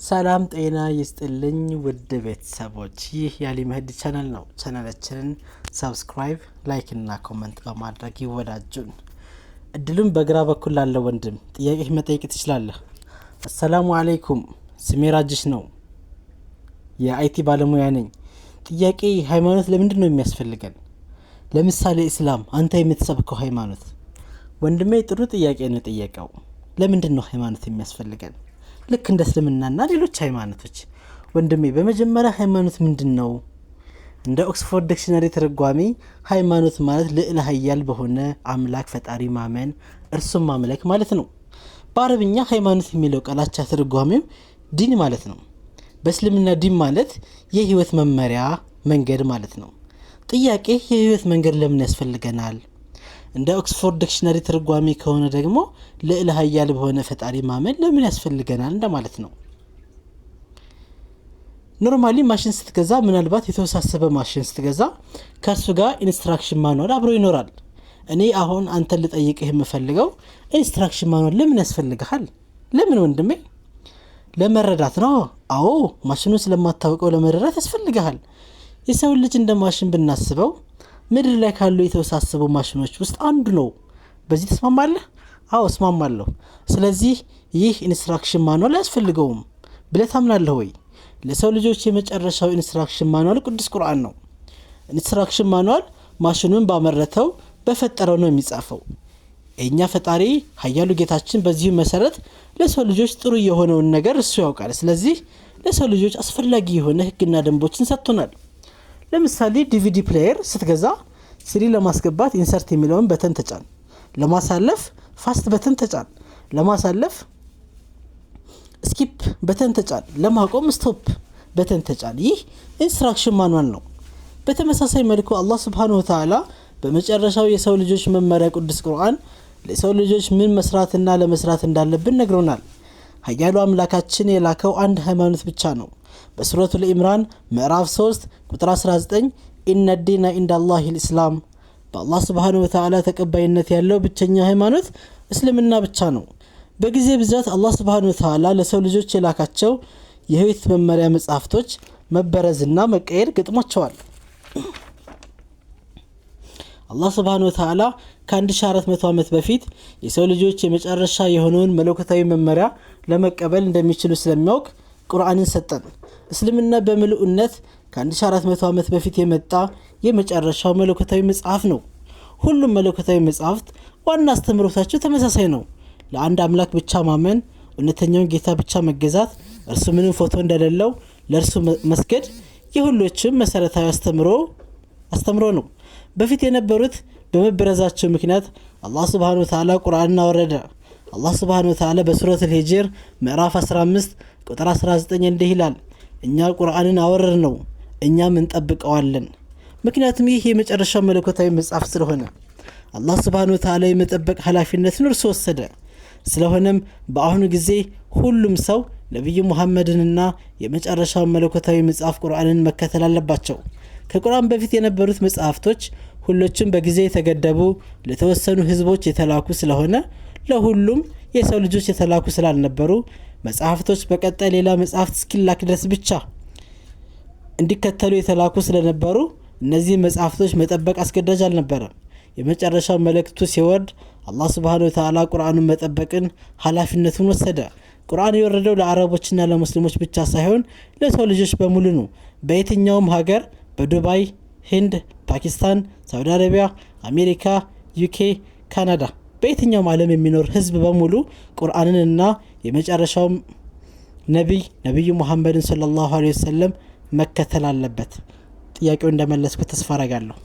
ሰላም ጤና ይስጥልኝ ውድ ቤተሰቦች፣ ይህ የአሊ መህዲ ቻናል ነው። ቻናላችንን subscribe፣ like እና comment በማድረግ ይወዳጁን። እድሉን በግራ በኩል ላለው ወንድም ጥያቄ መጠየቅ ትችላለህ። አሰላሙ አለይኩም፣ ስሜ ራጅሽ ነው፣ የ IT ባለሙያ ነኝ። ጥያቄ፣ ሃይማኖት ለምንድን ነው የሚያስፈልገን? ለምሳሌ እስላም፣ አንተ የምትሰብከው ሃይማኖት። ወንድሜ፣ ጥሩ ጥያቄ ነው የጠየቀው። ለምንድን ነው ሃይማኖት የሚያስፈልገን? ልክ እንደ እስልምናና ሌሎች ሃይማኖቶች። ወንድሜ፣ በመጀመሪያ ሃይማኖት ምንድን ነው? እንደ Oxford Dictionary ትርጓሜ ሃይማኖት ማለት ልዕለ ኃያል በሆነ አምላክ ፈጣሪ ማመን፣ እርሱም ማምለክ ማለት ነው። በአረብኛ ሃይማኖት የሚለው ቃል አቻ ትርጓሜው ዲን ማለት ነው። በእስልምና ዲን ማለት የህይወት መመሪያ፣ መንገድ ማለት ነው። ጥያቄ፣ የህይወት መንገድ ለምን ያስፈልገናል? እንደ Oxford Dictionary ትርጓሜ ከሆነ ደግሞ ልዕለ ኃያል በሆነ ፈጣሪ ማመን ለምን ያስፈልገናል እንደማለት ነው። Normally ማሽን ስትገዛ፣ ምናልባት የተወሳሰበ ማሽን ስትገዛ፣ ከእሱ ጋር instruction manual አብሮ ይኖራል። እኔ አሁን አንተን ልጠይቅህ የምፈልገው instruction manual ለምን ያስፈልግሃል? ለምን ወንድሜ? ለመረዳት ነው። አዎ፣ ማሽኑን ስለማታውቀው ለመረዳት ያስፈልግሃል። የሰውን ልጅ እንደ ማሽን ብናስበው ምድር ላይ ካሉ የተወሳሰቡ ማሽኖች ውስጥ አንዱ ነው። በዚህ ትስማማለህ? አዎ፣ እስማማለሁ። ስለዚህ ይህ instruction manual አያስፈልገውም ብለህ ታምናለህ ወይ? ለሰው ልጆች የመጨረሻው instruction manual ቅዱስ ቁርአን ነው። Instruction manual ማሽኑን ባመረተው፣ በፈጠረው ነው የሚጻፈው። የእኛ ፈጣሪ ኃያሉ ጌታችን በዚሁ መሰረት ለሰው ልጆች ጥሩ የሆነውን ነገር እሱ ያውቃል። ስለዚህ ለሰው ልጆች አስፈላጊ የሆነ ሕግና ደንቦችን ሰጥቶናል። ለምሳሌ DVD player ስትገዛ ሲዲ ለማስገባት insert የሚለውን button ተጫን፣ ለማሳለፍ fast button ተጫን፣ ለማሳለፍ skip button ተጫን፣ ለማቆም stop button ተጫን። ይህ instruction manual ነው። በተመሳሳይ መልኩ አላህ ስብሓነሁ ወተዓላ በመጨረሻው የሰው ልጆች መመሪያ ቅዱስ ቁርአን ለሰው ልጆች ምን መስራትና አለመስራት እንዳለብን ነግሮናል። ኃያሉ አምላካችን የላከው አንድ ሃይማኖት ብቻ ነው። በሱረቱል ኢምራን ምዕራፍ 3 ቁጥር 19 ኢነ ዲነ ኢንደላሂ ልእስላም፣ በአላህ ስብሓነሁ ወተዓላ ተቀባይነት ያለው ብቸኛ ሃይማኖት እስልምና ብቻ ነው። በጊዜ ብዛት አላህ ስብሓነሁ ወተዓላ ለሰው ልጆች የላካቸው የህይወት መመሪያ መጽሐፍቶች መበረዝና መቀየር ገጥሟቸዋል። አላህ ስብሓነሁ ወተዓላ ከ1400 ዓመት በፊት የሰው ልጆች የመጨረሻ የሆነውን መለኮታዊ መመሪያ ለመቀበል እንደሚችሉ ስለሚያውቅ ቁርአንን ሰጠን። እስልምና በምልኡነት ከ1400 ዓመት በፊት የመጣ የመጨረሻው መለኮታዊ መጽሐፍ ነው። ሁሉም መለኮታዊ መጽሐፍት ዋና አስተምህሮታቸው ተመሳሳይ ነው። ለአንድ አምላክ ብቻ ማመን፣ እውነተኛውን ጌታ ብቻ መገዛት፣ እርሱ ምንም ፎቶ እንደሌለው ለእርሱ መስገድ የሁሎችም መሰረታዊ አስተምሮ ነው። በፊት የነበሩት በመበረዛቸው ምክንያት አላህ ስብሓነሁ ወተዓላ ቁርአንን አወረደ። አላህ ስብሓነሁ ወተዓላ በሱረት አልሂጅር ምዕራፍ 15 ቁጥር 19 እንዲህ ይላል፣ እኛ ቁርአንን አወረድነው፣ እኛም እንጠብቀዋለን። ምክንያቱም ይህ የመጨረሻው መለኮታዊ መጽሐፍ ስለሆነ አላህ ስብሓነሁ ወተዓላ የመጠበቅ ኃላፊነትን እርሱ ወሰደ። ስለሆነም በአሁኑ ጊዜ ሁሉም ሰው ነቢዩ ሙሐመድንና የመጨረሻውን መለኮታዊ መጽሐፍ ቁርአንን መከተል አለባቸው። ከቁርአን በፊት የነበሩት መጽሐፍቶች ሁሎችም በጊዜ የተገደቡ፣ ለተወሰኑ ህዝቦች የተላኩ ስለሆነ ለሁሉም የሰው ልጆች የተላኩ ስላልነበሩ፣ መጽሐፍቶች በቀጣይ ሌላ መጽሐፍት እስኪላክ ድረስ ብቻ እንዲከተሉ የተላኩ ስለነበሩ እነዚህ መጽሐፍቶች መጠበቅ አስገዳጅ አልነበረም። የመጨረሻው መልእክቱ ሲወርድ አላህ ስብሓነሁ ወተዓላ ቁርአኑን መጠበቅን ኃላፊነቱን ወሰደ። ቁርአን የወረደው ለአረቦችና ለሙስሊሞች ብቻ ሳይሆን ለሰው ልጆች በሙሉ ነው። በየትኛውም ሀገር፣ በዱባይ፣ ህንድ፣ ፓኪስታን፣ ሳውዲ አረቢያ፣ አሜሪካ፣ ዩኬ፣ ካናዳ፣ በየትኛውም ዓለም የሚኖር ህዝብ በሙሉ ቁርአንንና የመጨረሻው ነቢይ ነቢዩ ሙሐመድን ሰለላሁ ዐለይሂ ወሰለም መከተል አለበት። ጥያቄው እንደመለስኩት ተስፋ አረጋለሁ።